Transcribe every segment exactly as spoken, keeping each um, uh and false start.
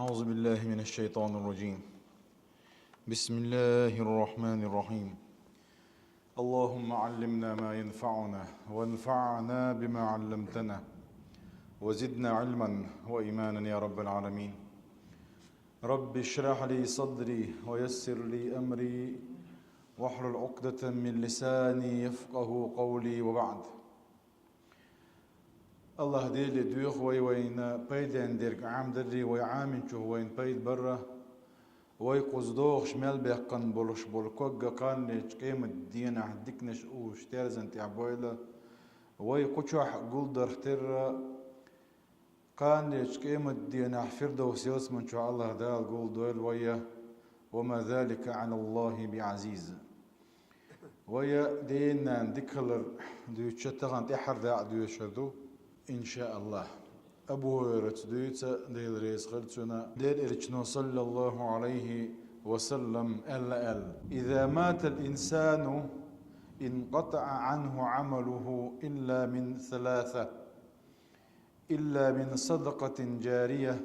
أعوذ بالله من الشيطان الرجيم. بسم الله الرحمن الرحيم. اللهم علمنا ما ينفعنا وانفعنا بما علمتنا وزدنا علما وإيمانا يا رب العالمين. رب اشرح لي صدري ويسر لي أمري واحلل عقدة من لساني يفقه قولي وبعد. Аллаха Деле доьху вай вайна пайден дерг Ӏамадарий, вай Ӏаминчух вайна пайда барра, вай кхуза догӀуш мел баьккхина болуш болу ког кханлечу къемат дийнахь диканаш уьш терзан тӀехь бойла, вай кху чохь гулдарх терра, кханлечу къемат дийнахь Фирдовс ялсаман чохь Аллаха Дала гулдойла вай, ва ма залика Ӏала Аллахи биӀазиз. Вай ден-ненан дика хилар дуьйцуча тахана тӀаьххьара дакъа доьшур ду, иншааллахӀ. Абу ХӀурайрас дуьйцу, Дела реза хила цунна, Делан Элчано, саллаллаху Ӏалайхи ва саллам, аьлла аьлла: «Иза матал инсану инкъатаӀа Ӏанху Ӏамалуху илла мин саласа». «إلا من صدقة جارية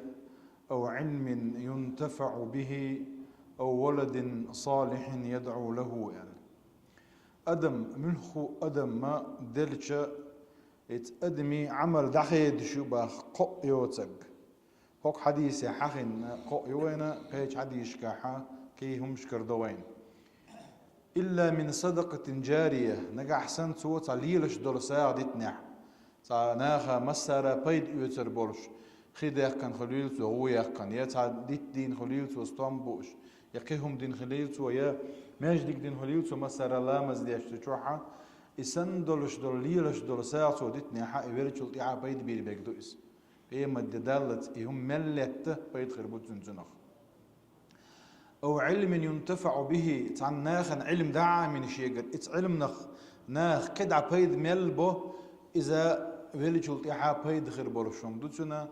أو علم ينتفع به أو ولد صالح يدعو له», аьлла. Адам, муьлхха адам ма делча, иза адамийн Ӏамал дӀахедаш ю боху кхоъ йоцург. ХӀокху хьадисехь хьахийна кхоъ ю вайна, кхечу хьадисашкахь кхин хӀуманаш карадо вайна. «Илла мин садакъатин джария», нагахь санна цо цхьа лелаш долу сагӀа дитинехь, цхьа наха массара пайда оьцур болуш, хи даьккхина хуьлийла цо, гӀу яьккхина, я цхьа дитт дина хуьлийла цо, стом бууш, я кхин хӀума дина хуьлийла цо, я маьждиг дина хуьлийла цо, массара ламаз деш цу чохь, и санна долуш долу, лелаш долу сагӀа цо дитинехь, и веллачул тӀаьхьа пайда бийр берг ду иза. Къемат де даллалц и хӀума мел летта пайда хир бу цуьнан цунах. «Ау Ӏилмин юнтафаӀу бихи», цхьана нахана Ӏилма дӀа а Ӏамийна шегара, иза Ӏилманах наха кхидӀа пайда мел бо, иза веллачул тӀаьхьа пайда хир болуш хӀума ду цуьнан,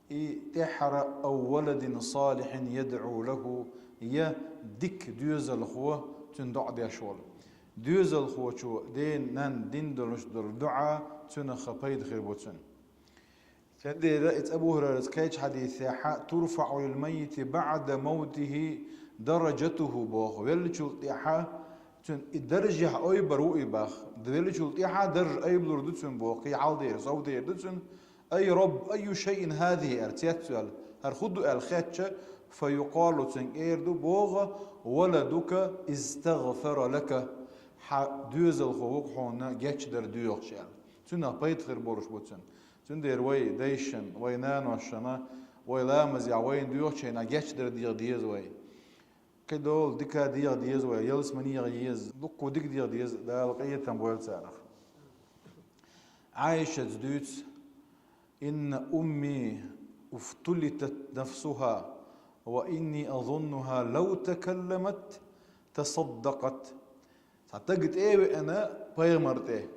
и тӀаьххьара, «ау валадин салихьин ядӀу лаху», я дика доьзалхо цуьнан доӀа деш волу. Доьзалхочо ден-нанна дина долуш долу доӀа цуьнах пайда хир бу цуьнан. Цундела иза Абу ХӀурайрас кхечу хьадисехь: «ТурфаӀу лил маййити баӀда мавтихи дараджатуху», боху. Веллачул тӀаьхьа цуьнан и даржехь ойбар ву и боху. Веллачул тӀаьхьа даржа айбалур ду цуьнан боху, кхин хьал дер, сов дер ду цуьнан. «Ай Рабб, айю шайин хазихи?» аьлла, цец а ваьлла, хӀара хӀун ду аьлла хаьттича, «фа юкъалу», цуьнга эр ду боху: «Валадука истагъфара лака», хьан доьзалхо ву-кх хьуна гечдар доьхуш аьлла. Цуьнах пайда хир болуш бу цуьнан. Цундела вай дайшна, вай наношна, вай ламазехь вайна доьхучу хенахь гечдар деха деза вай. Кхидолу дика деха деза вай, ялсамане яха еза, дуккха дика деха деза, Дала къинхетам бойла царах. Ӏайшас дуьйцу: «Инна умми уфтулитат нафсуха, ва инни азуннуха лав такалламат, тасаддакъат». Цхьа стаг тӀе а веана пайхамар тӀе.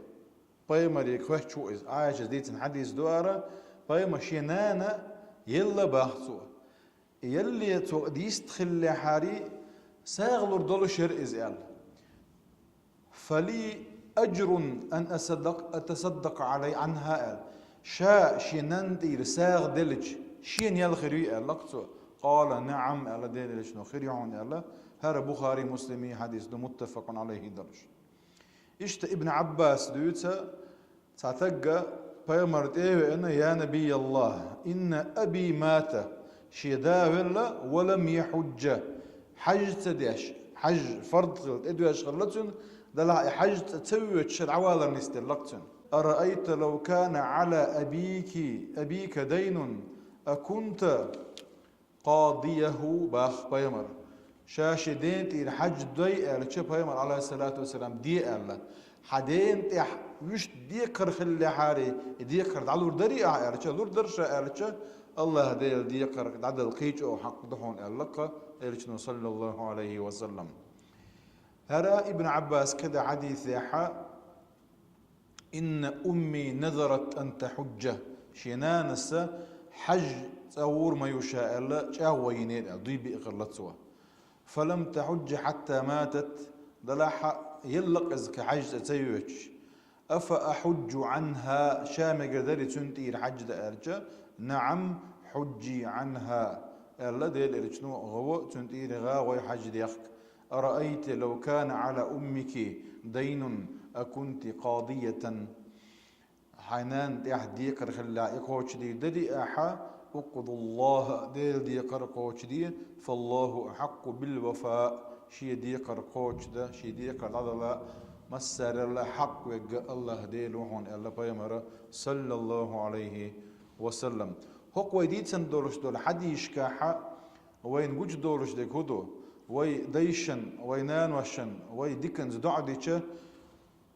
Пайхамаре хоьттуш ву иза. Ӏайшас дийцина хьадис ду хӀара, пайхамар шен нана елла боху цо. Елле цо дист хиллехьара, сагӀа лур долуш яра иза аьлла. «Фали аджрун ан асаддакъ-, атасаддакъа Ӏалай-, Ӏанха», аьлла. Ша шен нанна тӀера сагӀа делча, шена ял хир юй аьлла-кх цо. «Къала наӀам», аьлла Делан Элчано, хир ю хьуна аьлла. ХӀара Бухари, Муслими хьадис ду, муттафакъун Ӏалайхи долуш. Иштта Ибн Ӏаббас дуьйцу, цхьа стаг пайхамар тӀе а веана: «Я набий Аллах, инна аби мата», шен да велла, «ва лам яхьуджа», хьаж ца деш, хьаж фард хилла, тӀедоьжна хилла цуьнан, делахь и хьаж цӀа ца воьдуш дӀавалар нисделла-кх цуьнан. «Араайта лав кана Ӏала абики, абика дайнун, акунта къадияху», боху пайхамар. Ша шен ден тӀера хьаж дой аьлча, пайхамар, Ӏалайхиссалату вассалам, де аьлла. Хьан ден тӀехь вуьшта декхар хиллехьара, и декхар дӀалур дарий ахь аьлча, лур дара ша аьлча, Аллаха Делан декхар дӀадала кхин чӀогӀа хьакъ ду хьуна аьлла-кх Элчано, саллаллаху Ӏалайхи ва саллам. ХӀара Ибн Ӏаббас кхидӀа хьадисехь: «Инна умми назарат ан тахьуджа». Шен нанас хьаж цӀа гӀур ма ю ша аьлла, чӀагӀо йинера аьлла, дуй биъ хилла цо. «Фалам тахьуджа хьатта матат», делахь а елла-кх иза кхин хьаж цӀа ца йоьдуш. «Афа ахьуджу Ӏанха», ша мегар дарий цуьнан тӀера хьаж дан аьлча, «НаӀам, хьуджжи Ӏанха». Аьлла Дела элчано, гӀо, цунна тӀера гӀа гӀой хьажа дехка. أرأيت لو كان على أمك دين أكنت قاضية. Хьай нана тӀехь декхар хилла, и кхочушде дадий ахьа, اقض الله, Дела декхар кхочушде, فالله أحق بالوفاء, шен декхар кхочушда, шен декхар дӀадала массарел а хьакъ верг АллахӀ Дела ва хьуна, аьлла пайхамара, صلى الله عليه وسلم. ХӀокху вай дийцина долуш долу хьадисашкахь вайна гучудолуш дерг хӀун ду? Вай дайшна, вай наношна, вай диканца доӀа дича,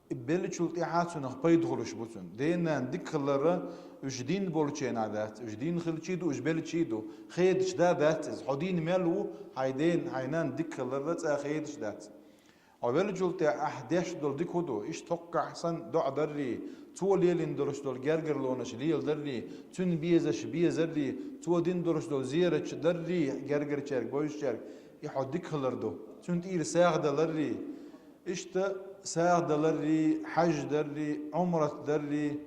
и беллачул тӀаьхьа цунах пайда хуьлуш бу цунна. Ден-нана дика хилар уьш дийна болчу хенахь дац, уьш дийна хилча а ду, уьш белча а ду. Хедаш да дац иза. Хьо дийна мел ву, хьайн ден, хьайн нана дика хилар цкъа а хедаш дац. Хьо веллачул тӀаьхьа ахь деш долу дика хӀун ду? Иштта хӀокхахь санна доӀа даррий, цо лелийна долуш долу гергарлонаш леладаррий, цуьнан безаш безаррий, цо дина долуш долу зерат даррий, гергарчаьрга, бовзачаьрга, и хьо дика хилар ду. Цунна тӀера сагӀа даларрий, иштта сагӀа даларрий, хьаьж даррий, Ӏумрат даррий,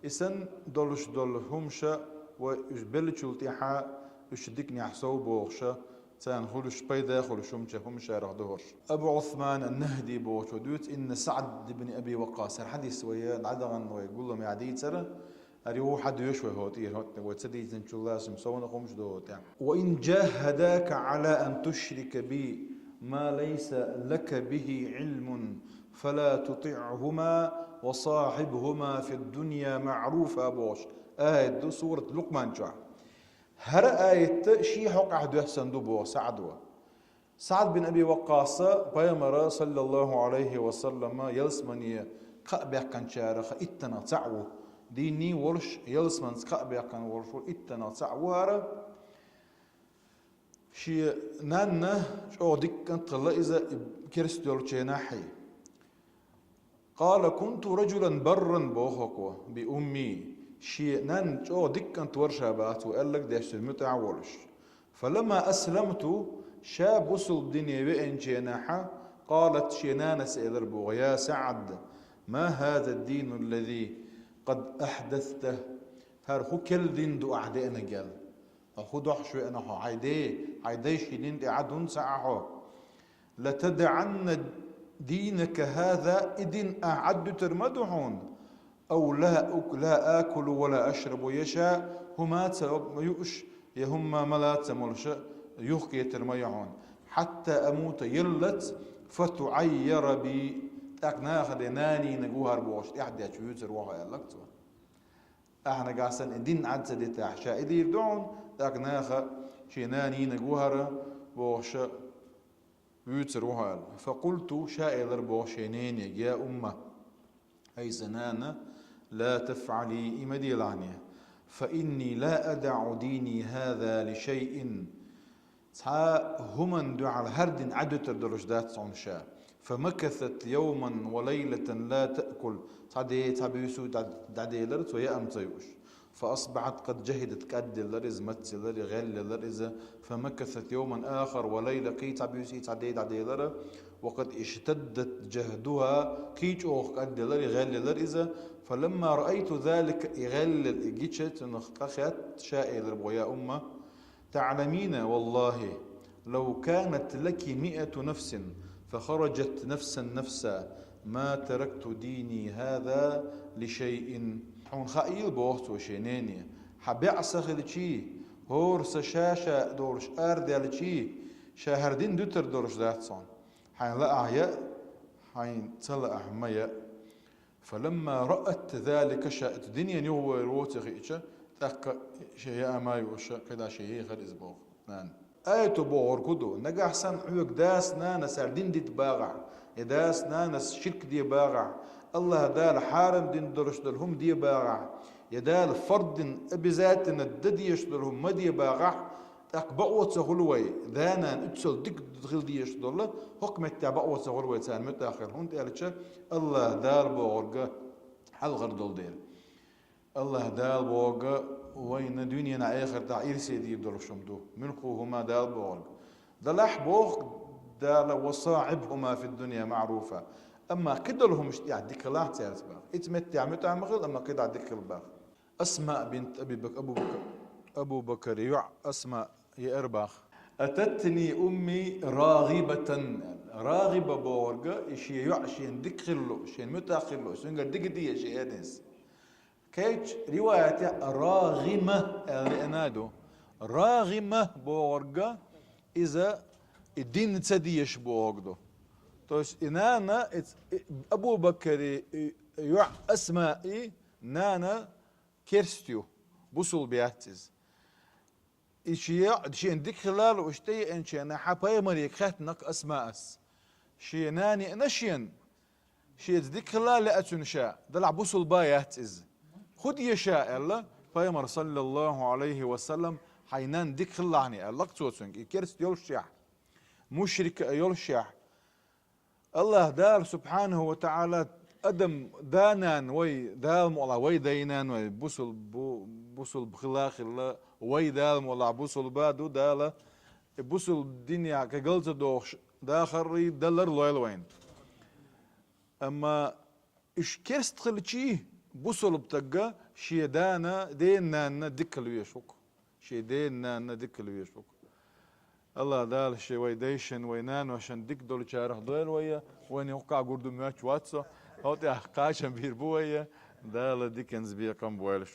и санна долуш долу хӀумаша вай уьш беллачул тӀаьхьа уьш диканехь сов бохуша, царна хуьлуш пайда хуьлуш хӀумача хӀумашарах ду хӀорш. Абу Ӏусман ан-НахӀди бохучо дуьйцу, إن سعد بن أبي وقاص, хӀара хьадис вай дӀадахана вай гулам яхь дийцара, хӀара юха хьадоьшу вай хӀотӀера, хӀотӀа вай ца дийцинчул а совнах хӀумаш ду хӀотӀа. وإن جاهداك على أن تشرك بي ما ليس لك به علم فلا تطعهما وصاحبهما في الدنيا معروفا бохуш аят ду сурат Лукъман чохь. ХӀара аят шен хьокъехь доьссина ду боху СаӀда. СаӀд бин Аби Ваккъаса пайхамара, саллаллаху Ӏалайхи ва саллама, ялсамане кхаъ баьккхинчарах иттанах цхьаъ ву. Дийна волуш, ялсаманца кхаъ баьккхина волуш ву, иттанах цхьаъ ву хӀара. Шен нанна чӀогӀа дика кӀант хилла иза, керста йолчу хенахь. قال: كنت رجلا برا боху хӀокхо, بأمي, шен нанна чӀогӀа дика кӀант вара ша боху, аьлларг деш, цуьнан муьтӀахь а волуш. فلما أسلمت, ша бусалба дине веанчу хенахь, قالت, шен нанас элира боху: يا سعد، ما هذا الدين الذي قد أحدثته؟ ХӀара хӀун керла дин ду ахь деанарг аьлла. Хьо хӀун дохьуш веана хьо, хьайн ден, хьайн дайшин дин тӀе Ӏад хӀунда ца Ӏа хьо? لتدعن دينك هذا, и дин ахь Ӏаддуьтур ма ду хьуна. أو لا أك-، لا آكل ولا أشرب, я ша хӀума а ца юуш, я хӀумма а мала а ца молуш, юхакхетар ма ю хьуна. حتى أموت, яллалц, فتعير بي, тӀаккха наха де нанийнарг ву хӀара бохуш, тӀаьхьадетташ вуьйцур ву хьо, аьлларг цо. Ахьа нагахь санна и дин Ӏад ца дитахь, ша и дийр ду хьуна, тӀаккха наха шен нанийнарг ву хӀара бохуш вуьйцур ву хьо аьлла. فقلت, ша элира боху шен нене: يا أمة, хӀай сан нана, لا تفعلي, и ма делахьане, فإني لا أدع ديني هذا لشيء, цхьа хӀуманна дуьхьал хӀара дин Ӏадуьтур долуш дац хьуна ша. فمكثت يوما وليلة لا تأكل, цхьа де, цхьа буьйса дӀа-, дӀаделира цо яа ца юуш. فأصبحت قد جهدت, кӀадделлара иза, мацделлара, гӀеллеллара иза. فمكثت يوما آخر وليلة, кхин цхьа буьйса, цхьа де дӀаделира. وقد اشتدت جهدها, кхин чӀогӀа кӀадделлара, гӀеллеллара иза. فلما رأيت ذلك, и гӀеллел, и гича цунах къахетта, ша элира боху: يا أمة, تعلمين والله لو كانت لك مئة نفس فخرجت نفسا نفسا ما تركت ديني هذا لشيء. Хьуна хаийла, боху цо шен нене, хьан бӀе са хилчий, хӀора са ша-ша долуш арадаьлчий, ша хӀара дин дуьтур долуш дац хьуна. Хьайн лаахь яа, хьайн ца лаахь ма яа. فلما رأت ذلك, ша оцу динан юхавер воций хиъча, тӀаккха шен яа ма юуш, кхидӀа шен ехара иза боху нана. Аято бохург хӀун ду? Нагахь санна хьоьга дас-нанас хӀара дин дита багӀахь, я дас-нанас ширк де багӀахь, АллахӀ Дала хьарам дина долуш долу хӀума де багӀахь, я Дала фард дина, обязательно дан дезаш долу хӀума ма де багӀахь, тӀаккха бакъо ца хуьлу вай, да-нана уьццул дика хила дезаш долу, хӀокху меттехь бакъо ца хуьлу вай царна муьтӀахь хила, хӀунда аьлча АллахӀ Дала бохург хьалхара долу дела. АллахӀ Дала бохург вайна дуьненахь, эхартахь ирсе дийр долуш хӀума ду. Муьлхха хӀума Дала бохург. Делахь боху Дала: وصاحبهما في الدنيا معروفا. Амма кхидолу хӀуманаш тӀехь дика хилахь цаьрца боху. Ицу меттехь муьтӀахь ма хила, амма кхидӀа дика хила боху. Асмаъ бинт Аби Бак-, Абу Бакр, Абу Бакар йоӀ Асмаъ Е арбах. «أتتني أمي راغبة». РагӀиба бохург, и шен йоӀ шена дика хилла, шена муьтӀахь хилла, цуьнгара дика де шен эдинс. Кхечу риваятехь рагӀима аьлла деана ду. РагӀима бохург, иза и дин ца дезаш бохург ду. То есть и нана, и, и Абу-Бакари, и йоӀ Асмаи нана керст ю, бусулба яц иза. И шен йоӀ шена дика хилла лууш тӀееанчу хенахь пайхамаре хаьттина-кх Асмаас. Шен нана еана шена, шеца дика хилла лаьа цуьнан ша, делахь бусулба яц иза. ХӀун де ша аьлла, пайхамара, саллаллаху Ӏалайхи ва саллам, хьайн нана дика хилалахь аьлла-кх цо цуьнга, и керст йолушехь, мушрик а йолушехь. АллахӀ Дала, субхьанаху ва таӀала, адам да-нана вай, Дала мукъалахь, вай дай-нана вай, бусул-, бу-, бусулба хилла а хилла, вай Дала мукъалахь бусулба ду, Дала и бусулба динехь кхин гал ца дохуш дахарий, далар лойла вайна. Амма уьш керст хилчий, бусулба стаг шен дана, ден-нанна дика хила везаш ву-кх. Шен ден-нанна дика хила везаш ву-кх. АллахӀ Дала шен вай дайшна, вай наношна дика долчарах дойла вай, вайна юккъехь гур ду моьттуш вац со, хӀокху тӀехь кхачам бийр бу вай, Дала диканца бекхам бойла шун.